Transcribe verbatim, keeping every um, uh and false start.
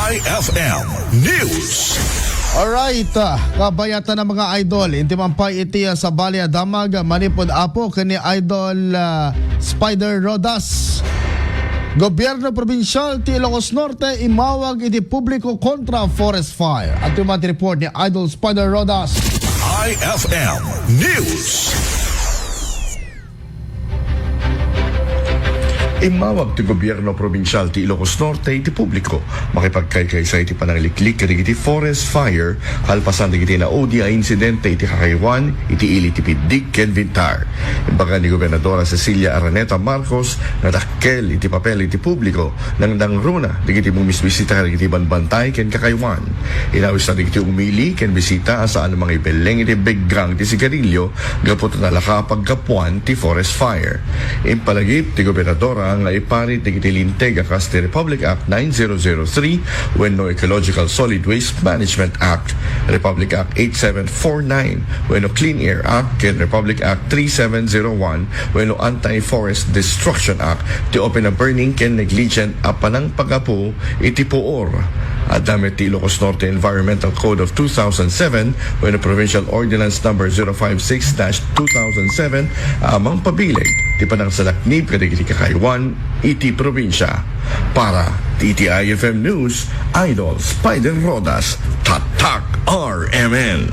I F M News. Alright, ah, kabayatan a mga idol, inti man pay iti, ah, sabali a damag, ah, manipud Apo ken ni Idol, ah, Spider Rodas. Gobyerno Probinsyal ti Ilocos Norte imawag iti publiko kontra forest fire. Adtoy man ti report ni Idol Spider Rodas. I F M News. Immawag ti gobyerno probinsial ti Ilocos Norte iti publiko makipagkaykaysa iti panangliklika dagiti forest fire kalpasan dagiti naudi a insidente iti kakaywan iti ili ti Piddig ken Vintar. Imbaga ni Gobernadora Cecilia Araneta Marcos nga dakkel iti papel iti publiko nang nangruna dagiti bumisbisita kadagiti banbantay ken kakaywan. Inawisna dagiti umili ken bisita a saan mangibelleng iti biggang ti sigarilyo gapu ta nalaka a paggapuan ti forest fire. Impalagip ti gobernadora nga iparit dagiti linteg a kas ti Republic Act nine zero zero three wenno Ecological Solid Waste Management Act, Republic Act eight seven four nine wenno Clean Air Act, ken Republic Act three seven zero one wenno Anti-Forest Destruction Act, ti open a burning ken negligent a panangpagapu iti puor. Adda met ti Ilocos Norte Environmental Code of two thousand seven wenno Provincial Ordinance Number zero five six dash two thousand seven a mangpabileg ti panangsalaknib kadagiti kakaywan iti probinsia. Para ti I F M News, Idol Spider Rodas, Tatak R M N.